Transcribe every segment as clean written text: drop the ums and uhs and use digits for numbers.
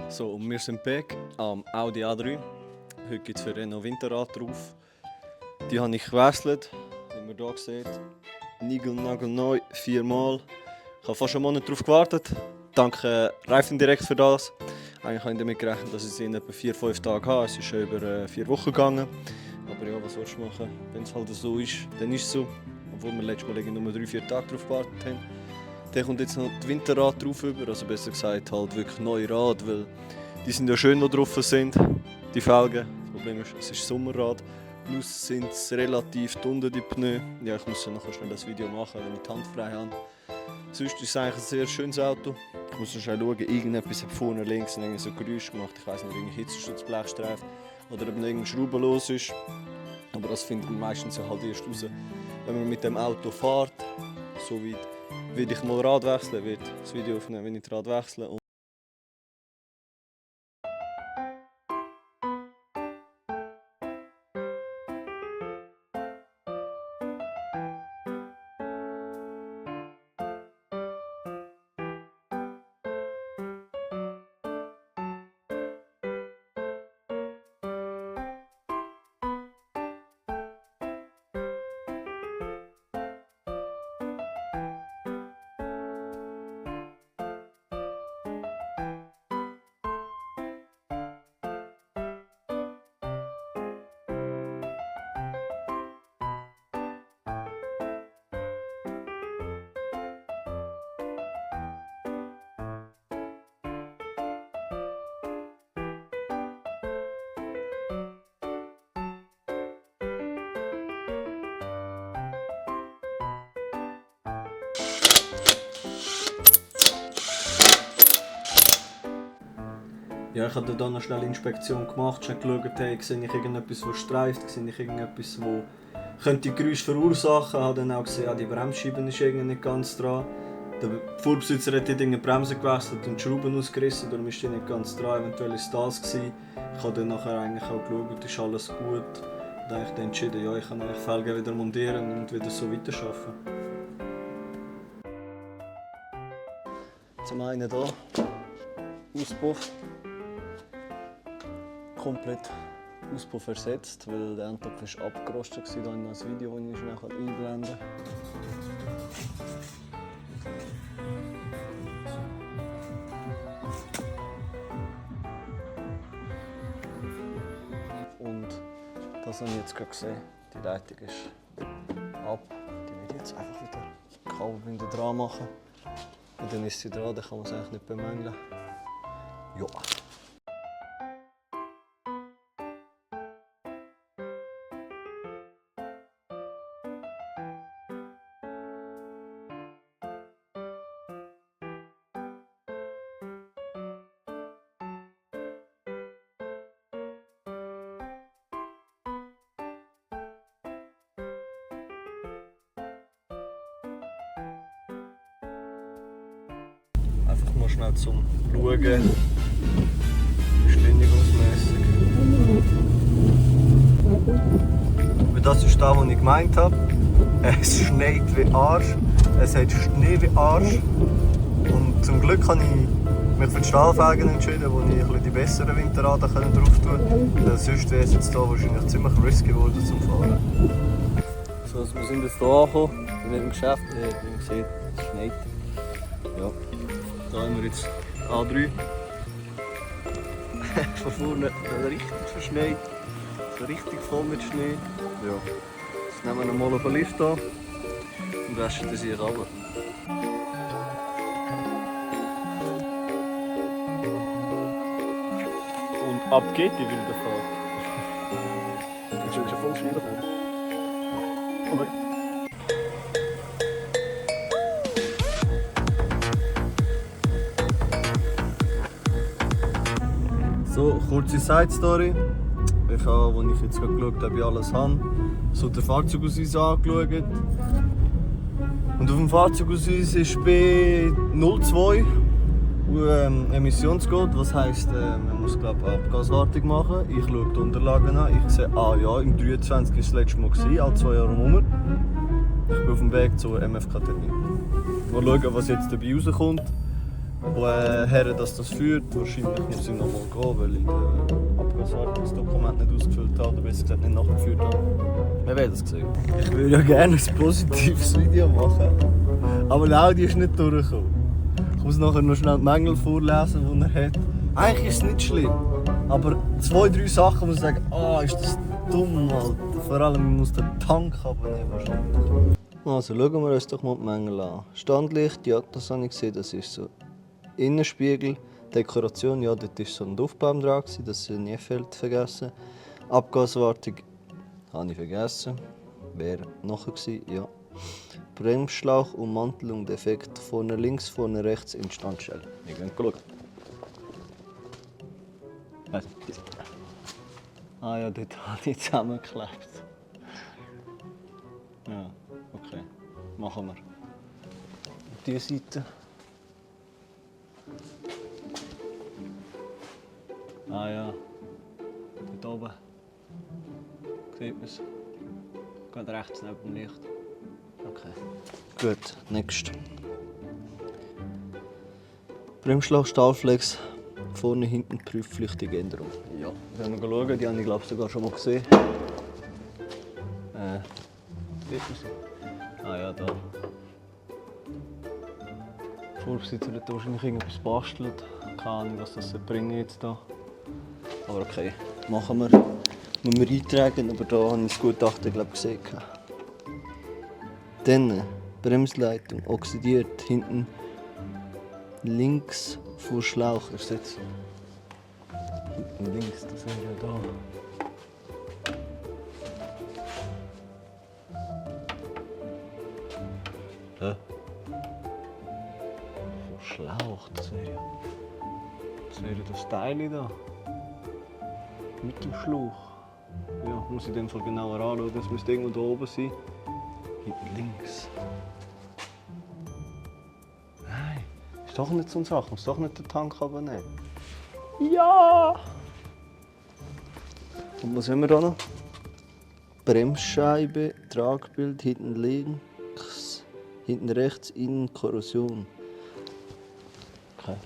So, und wir sind back am Audi A3. Heute gibt es für ihn noch Winterrad drauf. Die habe ich gewechselt, wie man hier sieht. Nigelnagelneu, 4-mal. Ich habe fast einen Monat darauf gewartet. Danke Reifen direkt für das. Eigentlich habe ich damit gerechnet, dass ich sie in etwa 4-5 Tagen habe. Es ist schon über 4 Wochen gegangen. Aber ja, was willst du machen? Wenn es halt so ist, dann ist es so. Obwohl wir letztes Mal nur 3-4 Tage darauf gewartet haben. Dann kommt jetzt noch die Winterrad drauf über, also besser gesagt halt wirklich neue Rad, weil die sind ja schön, die drauf sind, die Felgen. Das Problem ist, es ist Sommerrad, plus sind es relativ dunkel, die Pneu. Ja, ich muss ja nachher schnell das Video machen, wenn ich die Hand frei habe. Sonst ist es eigentlich ein sehr schönes Auto. Ich muss noch schnell schauen, irgendetwas hat vorne links so Geräusch gemacht. Ich weiss nicht, irgendein Hitzeschutzblechstreifen oder ob noch irgendeine Schraube los ist. Aber das findet man meistens halt erst raus, wenn man mit dem Auto fährt. So weit werde ich mal Rad wechseln, werde das Video aufnehmen, wenn ich das Rad wechsle. Ja, ich habe dann noch schnell eine Inspektion gemacht, schnell geschaut, hey, sehe ich irgendetwas, das streift, sehe ich irgendetwas, das könnte Geräusche verursachen. Ich habe dann auch gesehen, ja, die Bremsscheibe ist irgendwie nicht ganz dran. Der Vorbesitzer hat dort die Bremse gewechselt und die Schrauben ausgerissen, darum ist die nicht ganz dran. Eventuell war es das gewesen. Ich habe dann nachher eigentlich auch geschaut, ist alles gut. Und dann habe ich dann entschieden, ja, ich kann die Felgen wieder montieren und wieder so weiterarbeiten. Zum einen hier, Auspuff. Komplett Auspuff ersetzt, weil der Endtopf war abgerostet. Da habe ich noch ein Video, das ich schnell einblenden kann. Und das habe ich jetzt gerade gesehen. Die Leitung ist ab. Die werde ich jetzt einfach wieder Kabelbinder dran machen. Und dann ist sie dran, dann kann man es eigentlich nicht bemängeln. Ja. Einfach mal schnell zum Schauen, beschleunigungsmässig. Das ist das, was ich gemeint habe. Es schneit wie Arsch, es hat Schnee wie Arsch. Und zum Glück habe ich mich für die Stahlfelgen entschieden, wo ich ein bisschen die besseren Winterräder drauf tun konnte. Sonst wäre es jetzt hier wahrscheinlich ziemlich risky geworden zum Fahren. So, also wir sind jetzt hier angekommen, in dem Geschäft. Wie man sieht, es schneit. Ja. Da haben wir jetzt A3. Von vorne richtig verschneit. So richtig voll mit Schnee. Ja. Jetzt nehmen wir mal auf den Lift an und waschen den sich runter. Und ab geht die wilde Fahrt. Jetzt ist schon voll Schnee davon. Aber so, kurze Side-Story. Ich habe, als ich jetzt gerade geschaut habe, alles habe, so den Fahrzeugausweis angeschaut. Und auf dem Fahrzeugausweis ist B02 Emissionscode, was heisst, man muss glaube Abgaswartung machen. Ich schaue die Unterlagen an, ich sehe, ja, im 23 war das letzte Mal, alle 2 Jahre rum. Ich bin auf dem Weg zur MFK-Termin. Mal schauen, was jetzt dabei rauskommt. woher das führt. Wahrscheinlich muss ich noch mal gehen, weil ich den Abgaswartungsdokument nicht ausgefüllt habe, oder besser gesagt nicht nachgeführt habe. Wir werden das sehen. Ich würde ja gerne ein positives Video machen, aber Audi ist nicht durchgekommen. Ich muss nachher noch schnell die Mängel vorlesen, die er hat. Eigentlich ist es nicht schlimm, aber 2-3 Sachen muss ich sagen, ist das dumm, Alter. Vor allem muss der Tank abnehmen wahrscheinlich. Also schauen wir uns doch mal die Mängel an. Standlicht, ja, das habe ich gesehen, das ist so. Innenspiegel, Dekoration, ja, dort war so ein Duftbaum dran, das nie fehlt vergessen. Abgaswartung, habe ich vergessen. Wäre nachher gewesen, ja. Bremsschlauch, Ummantelung, defekt, vorne links, vorne rechts, Instandstelle. Wir gehen schauen. Ja, dort habe ich zusammengeklebt. Ja, okay. Machen wir. Diese Seite. Ja. Dort oben. Sieht man es. Geht rechts neben dem Licht. Okay. Gut, next. Bremsschlauch, Stahlflex. Vorne, hinten prüfpflichtige Änderung. Ja, wenn wir schauen, die habe ich glaube ich sogar schon mal gesehen. Sieht man sie? Ja, da. Der Vorbesitzer hat wahrscheinlich irgendetwas bastelt. Keine Ahnung, was das bringen jetzt da. Aber okay, machen wir. Müssen wir eintragen, aber da habe ich das Gutachten glaube ich gesehen. Dann Bremsleitung oxidiert, hinten links vor Schlauch. Ist jetzt so. Hinten links, das sind ja da. Vor Schlauch, das wäre das Teil da. Mit dem Schlauch. Ja, muss ich in dem Fall genauer anschauen. Das müsste irgendwo da oben sein. Hinten links. Nein, ist doch nicht so eine Sache. Muss doch nicht den Tank abnehmen. Ja! Und was haben wir da noch? Bremsscheibe, Tragbild, hinten links, hinten rechts, innen Korrosion. Okay.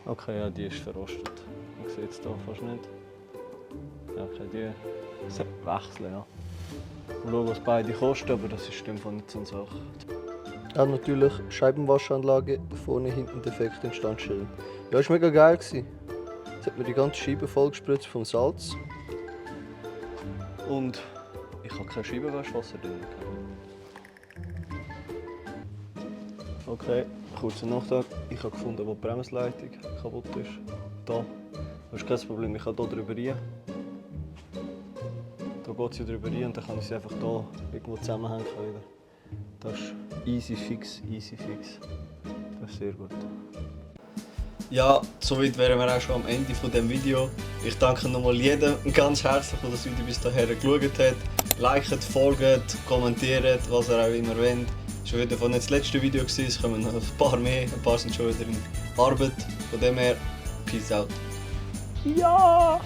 Okay, ja, die ist verrostet. Man sieht es hier fast nicht. Ja, okay, die sollte wechseln, ja. Mal schauen, was beide kosten, aber das ist in dem Fall nicht so eine Sache. Ja, natürlich Scheibenwaschanlage, vorne, hinten defekt Instandstellen. Ja, das war mega geil. Jetzt hat mir die ganze Scheibe vollgespritzt vom Salz. Und ich habe kein Scheibenwaschwasser drin. Okay, kurzer Nachtrag. Ich habe gefunden, wo die Bremsleitung kaputt ist. Da. Das ist kein Problem, ich kann hier drüber rein. Da geht sie drüber rein und dann kann ich sie einfach hier irgendwo zusammenhängen wieder. Das ist easy fix, easy fix. Das ist sehr gut. Ja, somit wären wir auch schon am Ende von dem Video. Ich danke nochmal jedem ganz herzlich, der das Video bis dahin geschaut hat. Liket, folgt, kommentiert, was ihr auch immer wollt. Das war wieder von nicht das letzte Video, es kommen noch ein paar mehr, ein paar sind schon wieder in Arbeit. Von dem her, peace out. Ja!